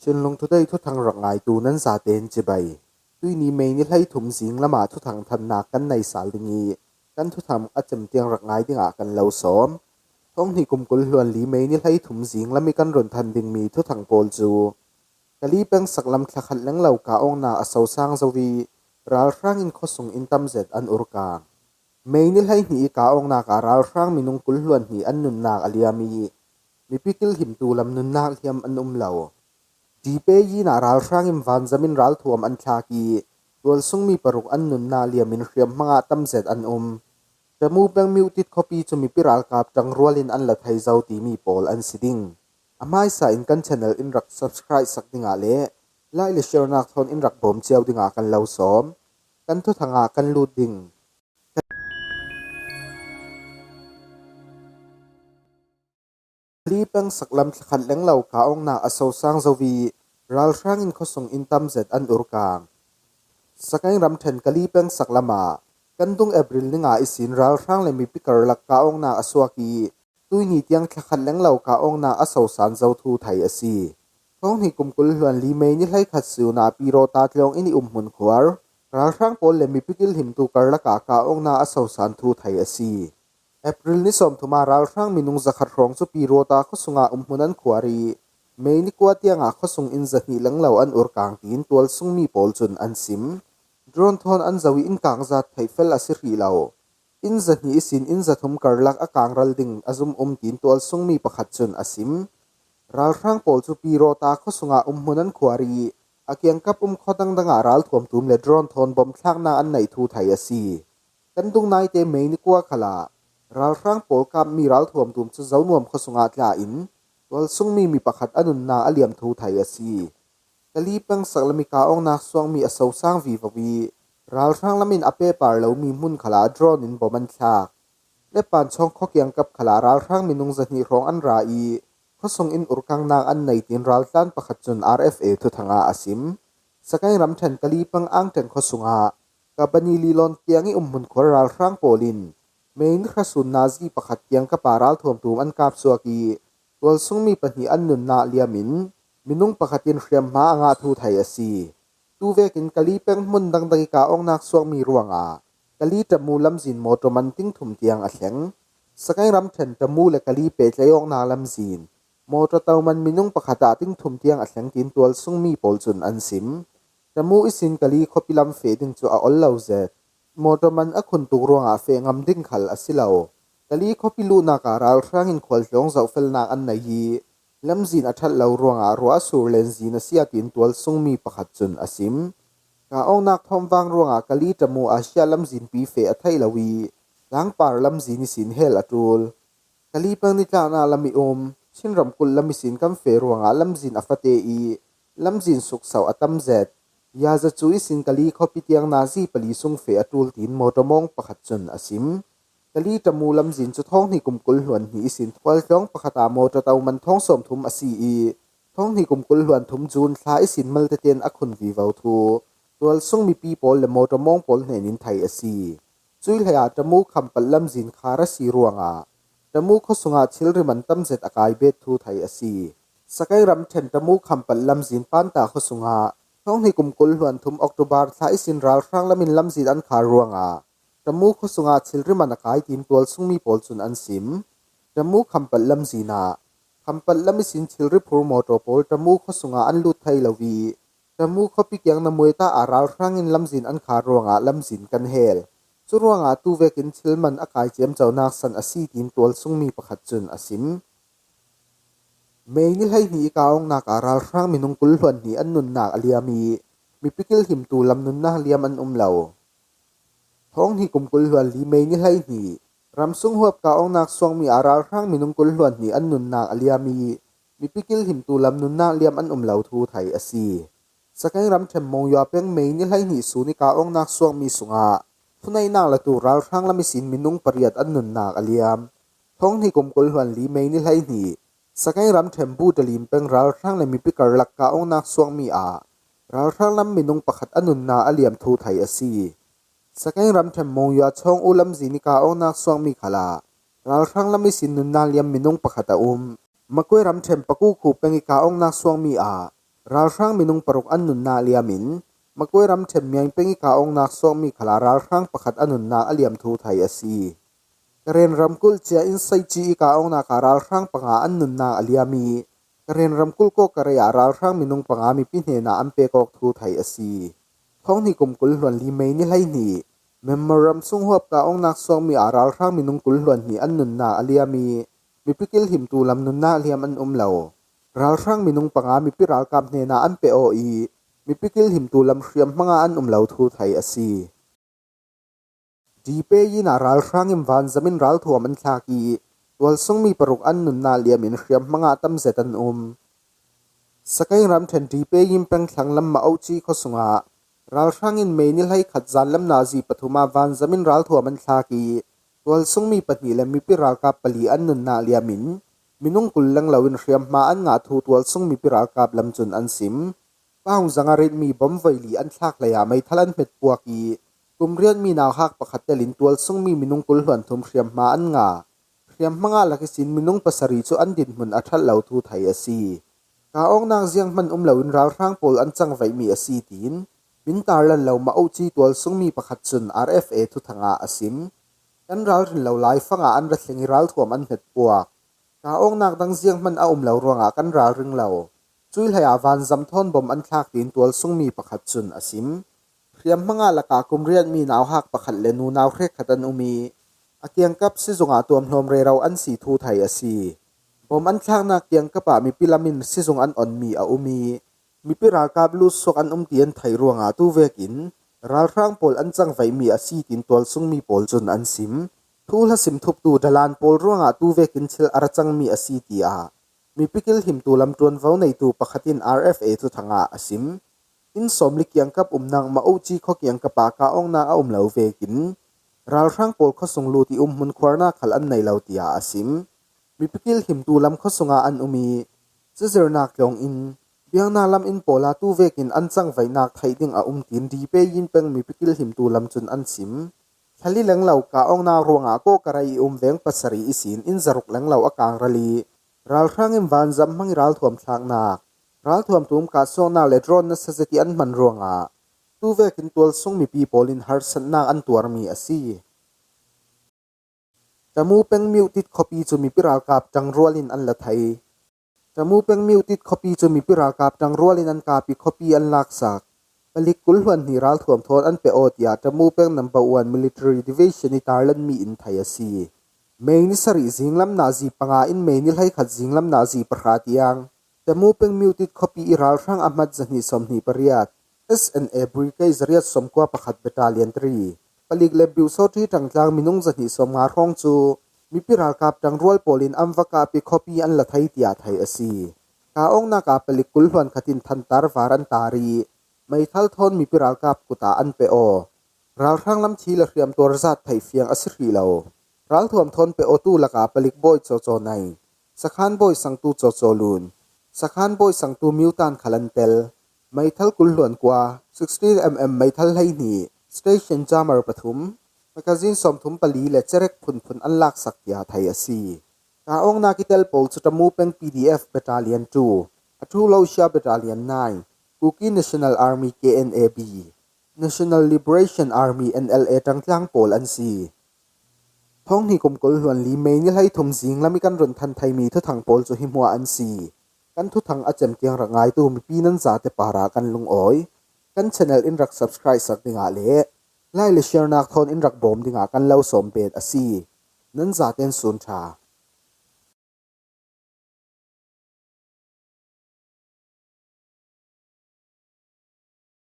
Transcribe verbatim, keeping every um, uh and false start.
Chinlung Today thuthang rak ngaitu nan zaten chibai. Tuini May ni hlei thum zing lama thuthang thannak kan nei sal ding i, kan thuthang a cem tiang rak ngai dingah kan lo sawm. Thawng hnih kum kul hluan li May ni hlei thum zing lam i kan run than dingmi thuthang pawl cu Kali peng saklam thlakhat lenglo kah awknak a sosang zo i, ralhrang in khuasung in tamzet an ur kang. May ni hlei hnih i kah awknak ah ralhrang minung kul hluan hnih an nunnak a liam i, mipi kilhimtu lam nunnak liam an um lo. Dipei inn ah ralhrang in vanzam in ralthuam an thlak i, tualsungmi paruk an nunnak liam in hriamhmang ah tamzet an um. Tamu peng Myutit khuapi cu mipi ralkap ṭangrual in an la thei zo timi pawl an si ding. A hmaisa in kan channel in rak subscribe sak dingah le like le share nak thawn in rak bawm cio dingah kan lo sawm. Kan thuthang ah kan lut ding. Kali peng saklam thlakhat lenglo kah awknak a sosang zo i, ralhrang in khuasung in tamzet an ur kang. Sakaing ramṭhen Kali peng saklam ah kan dung April ni nga ihsin ralhrang le mipi karlak kah awknak a suak i, tuini tiang thlakhat lenglo kah awknak a sosan zo thu thei a si. Thawng hnih kum kul hluan li May ni hleikhat sun ah Pirota tlawng inn i umhmun khuar ralhrang pawl le mipi kilhimtu karlak ah kah awknak a sosan thu thei a si. April ni sawmthum ah ralhrang minung zakhat hrawng cu Pirota khuasung ah umhmun an khuar i, May ni kua tiang ah khuasung in zahnih lenglo an ur kang tiin tualsungmi pawl cun an sim. Drone thawn an zo i, inn kang zat theih fel a si hrih lo. Inn zahnih ihsin inn zathum karlak a kang ral ding a zum um tiin tualsungmi pakhat cun a sim. Ralhrang pawl cu Pirota khuasung ah umhmun an khuar i, a kiangkap um khua dangdang ah ralthuam tum le drone thawn bom thlaknak an neih thu thei a si. Kan dung naite May ni kua khal ah ralhrang pawl kapmi ralthuam tum cu Zonuam khuasung ah tla in tualsungmi mi pakhat a nunnak a liam thu thei a si. Kali peng saklam i kah awknak suakmi a sosang vivo i, ralhrang lam in a pehpar lomi hmun khal ah drone in bom an thlak. Lepanchawng khua kiangkap khal ah ralhrang minung zahnih hrawng an ra i, khuasung in urkangnak an nei tiin raltlan pakhat cun R F A thuthang ah a sim. Sakaing ramṭhen Kali peng Angṭeng khuasung ah Kabani Lilon kiang i umhmun khuar ralhrang pawl in May ni hra sun nazi pakhat kiangkap ah ralthuam tum an kap suak i, tualsungmi pahnih an nunnak liam in minung pakhat in hriamhma a ngah thu thei a si. Tuvekin Kali peng hmun dangdang i kah awknak suakmi ruangah Kali Tamu lamzin mawṭaw man ting thum tiang a thleng. Sakaing ramṭhen Tamu le Kali pehtlai awknak lamzin mawṭaw to man minung pakhat ah ting thum tiang a thleng tiin tualsungmi pawl cun an sim. Tamu ihsin Kali khuapi lam feh ding cu a ol lo zet. Mawṭaw man a khuntuk ruangah feh ngam ding khal a si lo. Kali khuapi luhnak ah ralhrang in khualtlawng zohfelnak an nei i, lamzin a ṭhat lo ruangah ruah a sur len zin a si a tiin tualsungmi pakhat cun a sim. Kah awknak thawmvang ruangah Kali Tamu Asia lamzinpi feh a theih lo i, tlangpar lamzin ihsin hell a ṭul. Kali peng nitlahnak lam i um Chin ramkulh lam ihsin kan feh ruangah lamzin a fate i, lamzin suksauh a tam zet. Yazacu ihsin Kali khuapi tiang nazi pali sung feh a ṭul tiin mawṭaw mawng pakhat cun a sim. Kali Tamu lamzin cu thawng hnih kum kul hluan hnih ihsin khualtlawng pakhat ah mawṭaw to man thawng sawmthum a si i, thawng hnih kum kul hluan thum June thla ihsin malte tein a khun vivo thu tualsung mipi pawl le mawṭaw mawng pawl hnenin thei a si. Cui hlei ah Tamu Khampat lamzin khar a si ruangah Tamu khuasung ah thilri man tam zet a kai bet thu thei a si. Sakaing ramṭhen Tamu Khampat lamzin Panta khuasung ah thawng hnih kum kul hluan thum October thla ihsin ralhrang lam in lamzin an khar ruangah Tamu khuasung ah thilri man a kai tiin tualsungmi pawl cun an sim. Tamu Khampat lamzin ah Khampat lam ihsin thilri phur mawṭaw pawl Tamu khuasung ah an lut thei lo i, Tamu khuapi kiang Namueta ah ralhrang in lamzin an khar ruangah lamzin kan hell. Cu ruangah tu vekin thil man a kai ciamconak san a si tiin tualsungmi pakhat cun a sim. May ni hleihnih i kah awknak ah ralhrang minung kul hluan hnih an nunnak a liam i, mipi kilhimtu lam nunnak liam an um lo. Thawng hnih kum kul hluan li May ni hleihnih, ramsung huap kah awknak suakmi ah ralhrang minung kul hluan hnih an nunnak a liam i, mipi kilhimtu lam nunnak liam an um lo thu thei a si. Sakaing ramṭhen Monywa peng May ni hleihnih sun i kah awknak suakmi sungah thuneihnak latu ralhrang lam ihsin minung pariat an nunnak a liam. Thawng hnih kum kul hluan li May ni hleihnih, Sakaing ramṭhen Butalim peng ralhrang le mipi karlak kah awknak suakmi ah ralhrang lam minung pakhat a nunnak a liam thu thei a si. Sakaing ramṭhen Monywa Chawng U lamzin i kah awknak suakmi khal ah ralhrang lam ihsin nunnak liam minung pakhat a um. Makwe ramṭhen Pakukhu peng i kah awknak suakmi ah Ralhrang minung paruk an nunna liamin Magway ramṭhen Miaing peng i kah awknak suakmi khalah ralhrang pakhat a nunnak a liam thu thei a si. Karen ramkulh cia in Saici i kah awknak ah ralhrang panga an nunnak a liam i Karen ramkulh Kawkareih ah ralhrang minung panga mipi hnenah an pek awk thu thei a si. Thawng hnih kum kul hluan li May ni hleihnih Myanmar ram sung huap kah awknak suakmi ah ralhrang minung kul hluan hnih an nunnak a liam i mipi kilhimtu lam nunnak liam an um lo. Ralhrang minung panga mipi ralkap hnenah an pe aw i mipi kilhimtu lam hriam hmanga an um lo thu thei a si. Dipei inn ah ralhrang in vanzam in ralthuam an thlak i tualsungmi paruk an nunnak liam in hriam hmanga tam zet an um. Sakaing ramṭhen Dipei inn peng thlanglam Maoci khuasungah ralhrang in May ni hleikhat zanlam nazi pathum ah vanzam in ralthuam an thlak i tualsungmi pahnih le mipi ralkap pali an nunnak liam in minung kul leng lo in hriam hma an ngah thu tualsung mipi ralkap lam cun an sim. Pound zanga ritmi bom voi li an thlak lei ah meithal an hmet puak i kum riatmi nauhak pakhat telin tualsungmi minung kul hluan thum hriam hma an ngah. Hriam hmanga lak ihsin minung pasarih cu an dinhmun a ṭhat lo thu thei a si. Kah awknak zianghman um loin ralhrang pawl an cangvaihmi a si tiin min tarlan lo Maoci tualsungmi pakhat cun R F A thuthang ah a sim. Kan ralrin lo laifang ah an ra thleng i ralthuam an hmet puak. Kah awknak dang zianghman a um lo ruangah kan ralring lo. Cuih hlei ah vanzam thawn bom an thlak tiin tualsungmi pakhat cun a sim. Hriam hmanga lakah kum riatmi nauhak pakhat le nunau hrekkhat an um i a kiangkap sizung ah tuamhlawm rero an si thu thei a si. Bom an thlaknak kiangkap ah mipi lam in sizung an onmi a um i mipi ralkap lut suak an um ti an theih ruangah tu vekin ralhrang pawl an cangvaihmi a si tiin tualsungmi pawl cun an sim. Thuhla sim thuptu dalan pawl ruangah tu vekin thil a ra cangmi a si tiah mipi kilhimtu lam ṭuanvo neitu pakhat in R F A thuthang ah a sim. Inn sawmli kiangkap umnak Maoci khua kiangkap ah kah awknak a um lo vekin ralhrang pawl khuasung lut i umhmun khuarnak khal an nei lo tiah a sim. Mipi kilhimtu lam khuasung ah an um i cizirnak tlawng in biaknak lam in pawl ah tu vekin an cangvaihnak theih ding a um tiin Dipei inn peng mipi kilhimtu lam cun an sim. Thlali lenglo kah awknak ruangah Kawkareih i um veng pasarih ihsin inn zaruk lenglo a kang ral i ralhrang in vanzam hmang i ralthuam thlaknak, ralthuam tum kah suaknak le drone nasa zet i an hman ruangah tu vekin tualsung mipi pawl in harsatnak an tuarmi a si. Tamu peng Myutit khuapi cu mipi ralkap ṭangrual in an la thei. Tamu peng Myutit khuapi cu mipi ralkap ṭangrual in an kap i khuapi an laksak. Palik kul hluan hnih ralthuam thawn an pe aw tiah Tamu peng number one military division i tarlanmi in thei a si. May ni sarih zinglam nazi panga in May ni hleikhat zinglam nazi pahra tiang Tamu peng Myutit khuapi i ralhrang Ahmad zahnih sawmhnih pariat, S N A Brigade zariat sawmkua pakhat Battalion three, palik le Biusawṭi ṭangtlang minung zahnih sawmnga hrawng cu mipi ralkap ṭangrual pawl in an va kap i khuapi an la thei tiah thei a si. Kah awknak ah palik kul hluan khat in thantar var an tar i meithal thawn mipi ralkap kut ah an pe aw. Ralhrang lam thi le hriamtuar zat theih fiang a si hrih lo. Ralthuam thawn pe awtu lakah palik bawi Cawcaw Nei, sakhan bawi sangtu Cawcaw Lun, sakhan bawi sangtu Miutan khal an tel. Meithal kul hluan kua, sixteen M M meithal hleihnih, station jammer pathum, magazine sawmthum pali le cerek phunphun an laksak tiah thei a si. Kah awknak i tel pawl cu Tamu peng P D F Battalion two, Athu Lo Sia Battalion nine, Kuki National Army K N A B, National Liberation Army N L A ṭangtlang pawl an si. Thawng hnih kum kul hluan li May ni hleithum zinglam i kan run than theimi thuthang pawl cu hi hmuah an si. Kan thuthang a cem tiang rak ngaitu mipi nan zate parah kan lungawi. Kan channel in rak subscribe sak dingah le like le share nak thawn in rak bawm dingah kan lo sawm bet a si. Nan zaten sun ṭha.